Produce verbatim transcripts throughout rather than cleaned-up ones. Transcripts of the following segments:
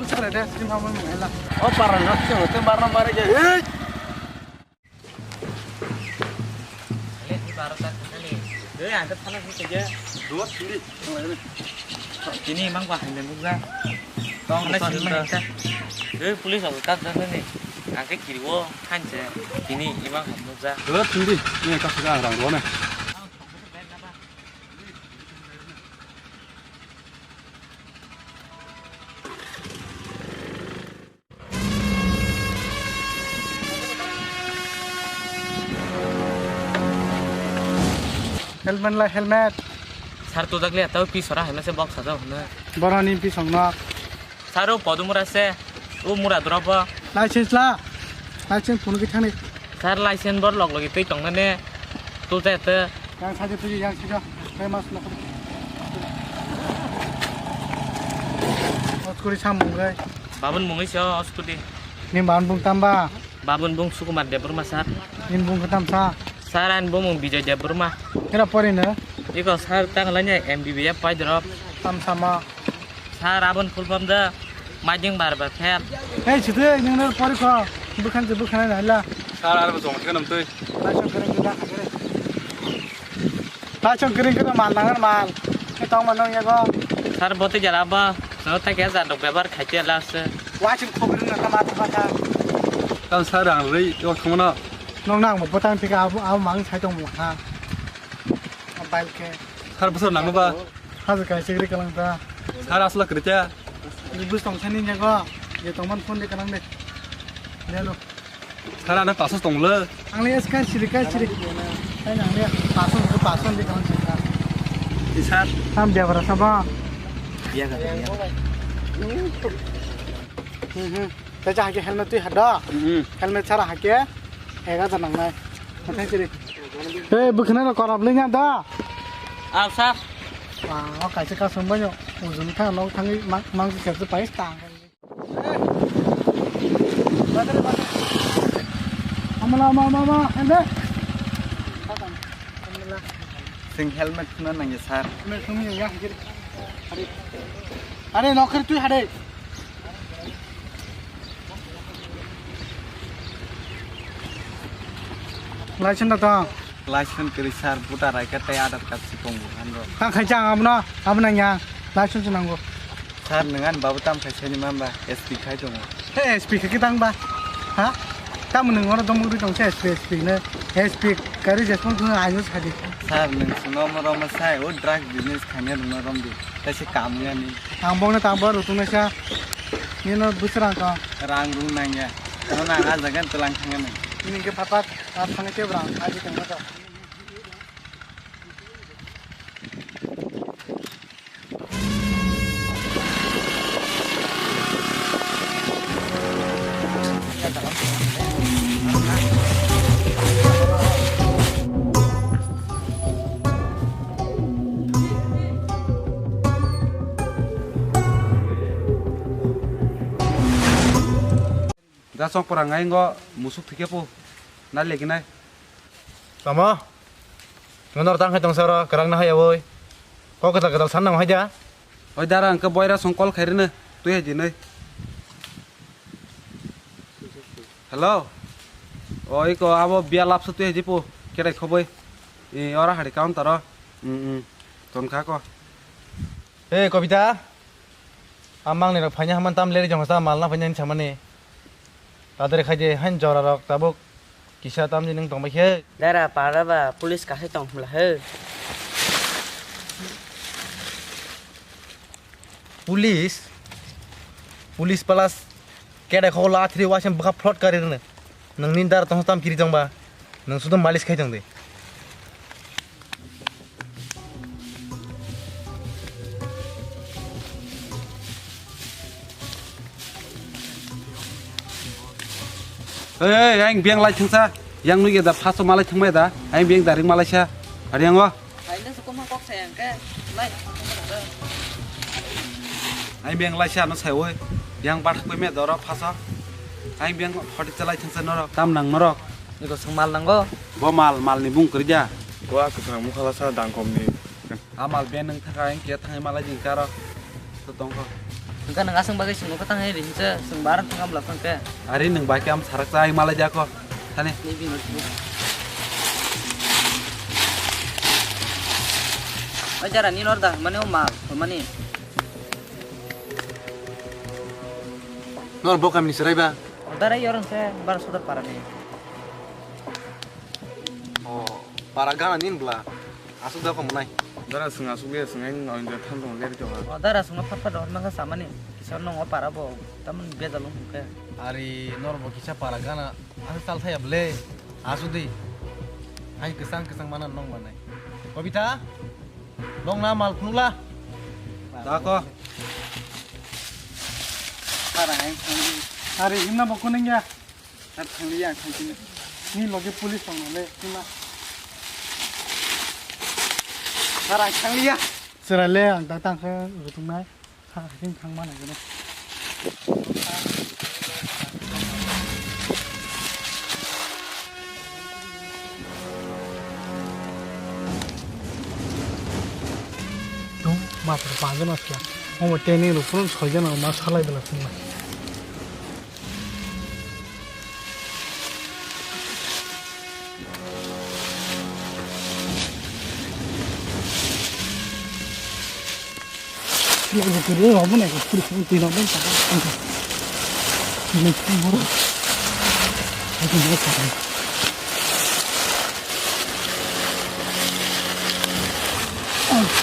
Sare de, sini mama mengaila. Oh, parang rot sih, hote marna mare je. Hei! Ele di baro tak kali. Hei, angkat sana sih kerja. Dua sini. Ini emang wah, ini muka. Tong sana sini mah kita. Hei, police aku tak sana nih. Angkat kiri wo, kan je. Ini emang muka. Dua sini. Ini kasih orang dua nih. Helmet lai helmet. Sar tu dakle tau pi sora helmet se box sa jao hne. Boroni pi song nok. Sar o podu mura se. O mura drobo. License la. License phone ke thani. Sar license bor log logi twi tong nane. Tu te te. Yang saja tu yang saja. Kau mas nak. Os kuri sam mung gai. Babun mungwi se os kudi. Ni babun bung tamba. Babun bung Sukumar Debbarma sar. Ni bung ketam sa. Sar an bung mung Bijoy Debbarma. Kira pori ne. Iko sar tang lanya M B B F pai drop. Tam sama. Sar abon full form da. Majing bar bar fail. Hei sithe ningno pori ko. Bukhan je bukhan na la. Sar ar bo jong khe nam tui. Lai song kering kita khakere. Lai song kering kita mal nangan mal. Ni tong manong yago. Sar boti jara ba. No ta kya jadok bebar khaite last. Wachim khobri na ta ma ta ta. Tam sar ang rei yo khumana. Nong nang mo botang thika abu abu mang sai tong mo ha. Mobile ke. Sar bosor nang ba. Haje kai chigri kalang ta. Sar asla krita. Bus tong sani nyago. Ye tong man phone de kalang de. Deno. Sar ana pasos tong le. Ang le es kai chiri kai chiri. Kai nang le pasos ko pasos de kalang chiri. Di sar. Tam dia bara saba. Dia ka dia. Hmm hmm. Te cha hake helmet twi hada. Hmm. Helmet sara hake. Ega janang nai. Mathai chiri. Hey, bukhnai rok korap lenya da. Aw sir. Wow, kaisa kasong banyo. Ujung thang nok thangwi mang mang se se pais tang. Amala ma ma ma ende. Sing helmet khuna nangya sir. Helmet khuna ya. Are nokhir twi hade. License da tong. License kwrwi sir, voter I D card tei Aadhaar card se tongo hanro. Tang khai chang abono, abono ya license nango. Sir, nwng ani babu tam khai sani mamba S P khai tongo. He S P khai tang ba? Ha? Tamo nwng oro domuk ri tong se S P S P no. S P kari jesmon khun ayo sadi. Sir, nwng suno mo romo sai o drug business khaina rwno romdi. Tei se kam wngya ni. Ang bokno tang bo rutung naisa. Nino bwswrang tong. Rang rung nangya. Nono ang ah jaga tlang thangya nang. Nini hwnkhe phapat ah thangwi tei rang aji tongma tong. Jasok pora ngai ngo musuk thike po na leginai. Tamo? Ngonor tang khai tong saro, kerang na hai aboi. Kok ketal ketal san nang hai dia. Oi dara, angke boira song call khairine, tui hai dinoi. Hello. O iko abo bia lapsa tui hai dipo, kerai khoboi. I ora hari counter o. Mm, mm. Ton kha ko. Hey, Kobita. Amang ni rok phaina haman tam leri jong sa mal na phaina hin samani. Tadari khai de hain jora rok tabuk kisa tam di nung tong bai khe. Dara para ba police ka hai tong hmla he. Police? Police plus kedai khok la athri wasem bwkha plot kari rwno. Nangni dar tong tam kiri tong ba. Nang sudo malis khai tong de. Hey, hey, ang biang lai thangsa. Yang nugya da phaso malai thangmai da. Ang biang da ring malai sa. Ari ang o. Kainwi se kwma kok sai ang khe, lai. Ai beng lai sa no sai oi. Yang bathak bai me doro phaso. Ai beng hoti chalai thangsa norok. Tam nang norok. Iko song mal nango. Bo mal, mal ni bung kwrwi ja. Bo a kwchang mukhala sa dangkom ni. A mal ben nang thaka ang kiya thangai malai jing karo. To tongkho. Hwnkhe nwng aswk bagwi chwngno kwthang hai rinsa, chwng bar thangkha bwla phangkhe. Ari nwng bai khe am sarak chai malai dia kho. Thani. Ni bini. Oi jara ni lor da, mane o mal, mane. Nor bo kamni serai ba? Darai yorong se bar sodar para ni. O, para gana nin bla. Asuk da ko munai. Dara sung asuk le sung eng ong ja tham tong le to ha. O dara sung phat phat dor manga samani. Kisa nong o para bo. Taman bejal ong ke. Ari nor bo kisa para gana. Asuk tal thaya ble. Asuk di. Hai kesang kesang mana nong banai. Kobita. Nong na mal phunukla. Da ko. Para hai. Ari himna bo kuning ya. Ar thangliya ang thangkhe. Ni loge police tong le, hima. Sir, ang thangliya. Sir, le ang ta tang khe rutung nai. Ha, him thang ma nai gene. Tu ma ter panjang as kya. Omo training ru pun soijan ma salai bela pun.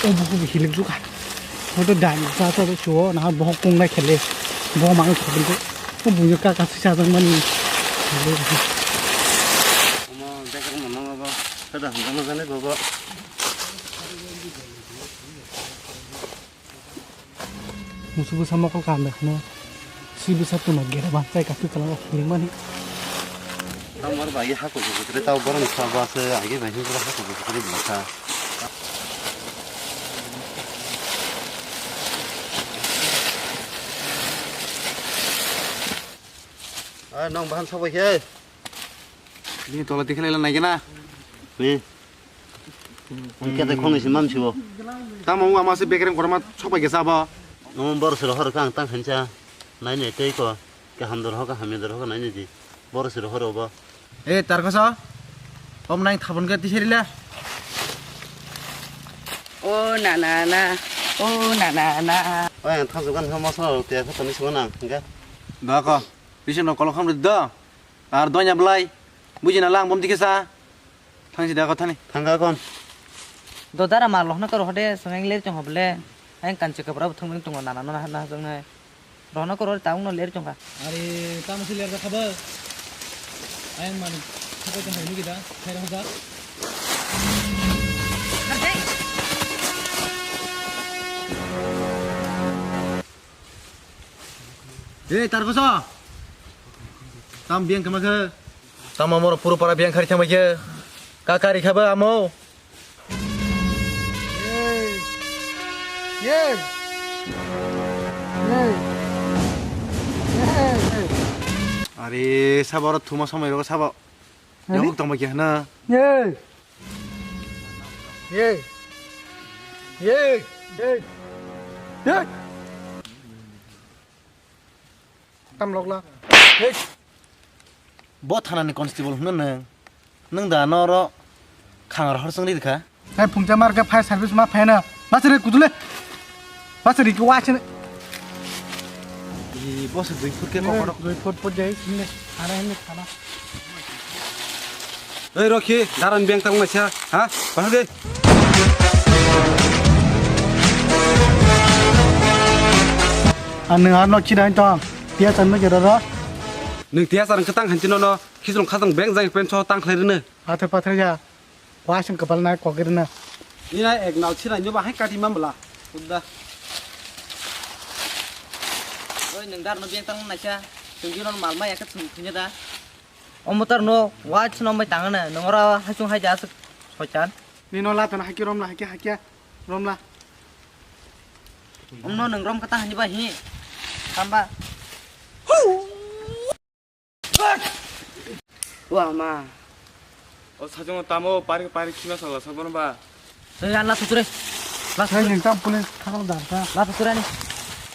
Obo khe bo hilik jukha. Hoto dai sa sa chuo na bohok kong lai khele. Bo mang khobin ko. Ko buyo ka ka sa sa mani. Omo bekar mono obo. Sada hangano jani bobo. Musu bwsa mokol kaham de kheno. Si bwsa tuma gera ba chai kasu kalang o hiling mani. Tamo bai ha ko ko kre tao borong sa ba se age bai hin ha ko ko kre bwsa. Ai nong bahan sa bai khe. Bini tola dikhe laila nai gana. Ni. Ang kete khong ni simam sibo. Tamo wa mase bekereng korma sok bai khe sabo. Nong bor sero hor kang tang khancha. Nai ne tei ko. Kaham dor ho, kaham dor ho, nai ne di. Bor sero hor obo. E, tar koso. Om nang thabon khe tiseri le. O na na na. O na na na. Oi, ang thang jugan ha masala rok tiya kha toni sima nang. Hingga. Da ko. Bisi no kolok ham ri da. Ar donya belai, buji na lang bom dikhe sa. Thang si da ko thani. Thang ga kon. Do dara ma lohna karo hode songeng ler chong hoble. Ang kanchi kapra bu thung tung na na na na jong nai. Rohna karo ta ung no ler chong kha. Are tamo si ler da kha ba. Ang man khapai tong hoi ni da. Khair hoda. Ei, tar koso. Tam biang kama khe. Tamo moro puru para biang khari thangbai khe. Ka kari kha ba amo. Ei. Ei. Ei. Ei. Are, sabo oro thuma samai rogo sabo. Are? Yabuk tongbai khe hana. Ei. Ei. Ei. Ei. Ei. Tam lokla. Hey. Bo thana ni constable hwno nwng. Nwng da noro khangar hor chwng ri kha. Hai phungcha mar kha fire service ma phaina. Basri kudule. Basri ki wa chene. Ee, boss dui foot khe kokoro. Dui foot foot jai, himne, khana himne, khana. Ei, Rokhi, daran beng tang naisa, ha? Bahage. Ang nwng arno chida tong, tiya chan ma jero ro. Nwng tiya chan kwtang hanchi nono, khichwlong khajang beng jang pen so tang khlai rwno. Athe pathre ja. Wasing kepal nai kok rina. Nina ek nal chira nyoba hai kati mambla. Udda. Oi, nwng dar no beng tang naisa. Chwng gino mal mai aka chwng thunya da. Omo tar no wa chwng bai tang na. Nwng ora hai chwng hai ja aswk soitan. Nino la tan hai ki rom la hai ki hai ki rom la. Omno nwng rom kata hani ba hi. Tamba. Wa ma. O sajong tamo pari pari khima sala sabono ba. Ei, an la suture. La Hai suture. Neng tam police thang dar ta. La suture ani.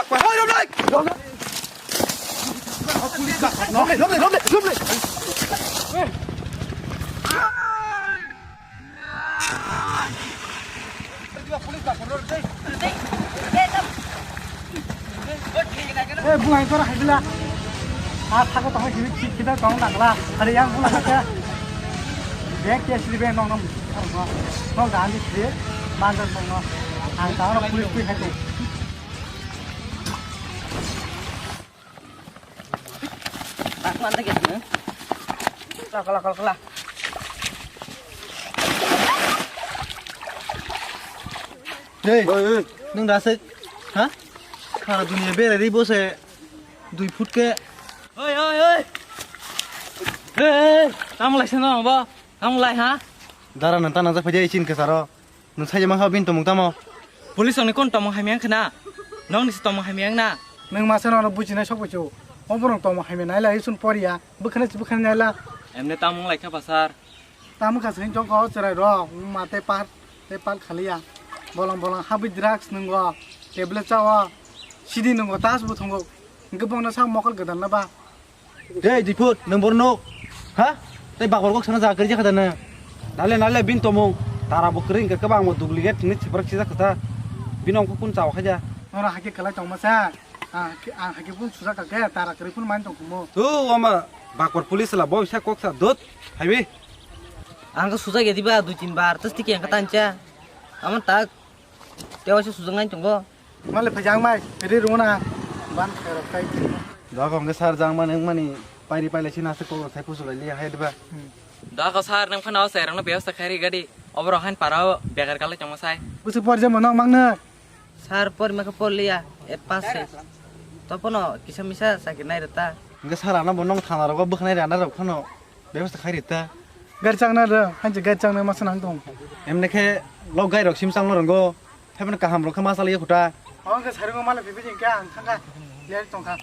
Oi, romlai! Romlai, romlai, romlai, romlai! Eh, buang itu lah, bila. Ah, takut, takut, gini, kita tolong dah lah. Ada yang buang aja. Dia kia sih, dia nong, nong, nong, nong, dah, ni sih, mantan, nong, nong. Ah, tahu, police tuh, itu. Kala, kala, kala, kala. Hey, hey, hey. Nung dasik, ha? Sara dunia berai ri bose dui foot ke. Oi, oi, oi. Hey, hey, tam lai sino ba? Tam lai ha? Dara nang tanang ja phai jai chin ke saro. Nwng sai mangkha bini tongmung tamo? Police rokni kon tongmung hamya wngkha na? Nokni se tongmung hamya wngna? Nwng masa nono bujinai sok bai chu. O borok tongmung hamya nailai chwng poriya. Bwkhani se bwkhani naila. Emne tamo wnglaikha ba sir? Tamo kha se hinwi tongkha o chwrai rok. Wngma tei par, tei par khaliya. Bolong bolong habwi drugs nwngo. Tablet chao. Sidi nwngo tas bo thwngo. Hwnkhe bongno sa mokol gwdan na ba? Dei, dui phut, nwng borok nuk. Ha? Tei bakor kok sana jaga kwrwi jakha da nwng. Nale, nale, bini tomung. Tara bo kwrwi hwnkhe kwbang bo duplicate hwnwi siprak sijak kha ta. Bini ongkho kun chawa khaja. Nono hakhe kwlai tongma sa. Ah, ki-, ang hakhe phun sujak kha khe, tara kwrwi phun man tong khumo. Tu, ama bakor police la bo bisa kok sa dut. Haibi. Ang khe sujak ya diba dui tin bar, tas tiki ang khe tancha. Amon tak. Tewa se sujak nai tongo. Male phai jang mai, ri rung na. Ban khairok kai. Da kong ke sar jang mani, mani pairi paile sina se ko sai pusu lai liya hai diba. Da ko sar nang phano sai rang no bebasta khairi gadi. Obro han parao begar kale tongma sai. Busu por je mono mang na. Sar por ma ka por liya, e pas se. Topono kisa misa sakir nai reta. Nge sar ana bo nong thana rogo bwkhnai rana rok phano. Bebasta khai rita. Gari changna da, hanse gari changna masa nang tong. Emne khe lok gai rok sim changno rongo. Phaiphano kaham rok khe ma chaliya khuta. Oke, sarungo mala pipi jing khe ang thangkha. Ler tongkha.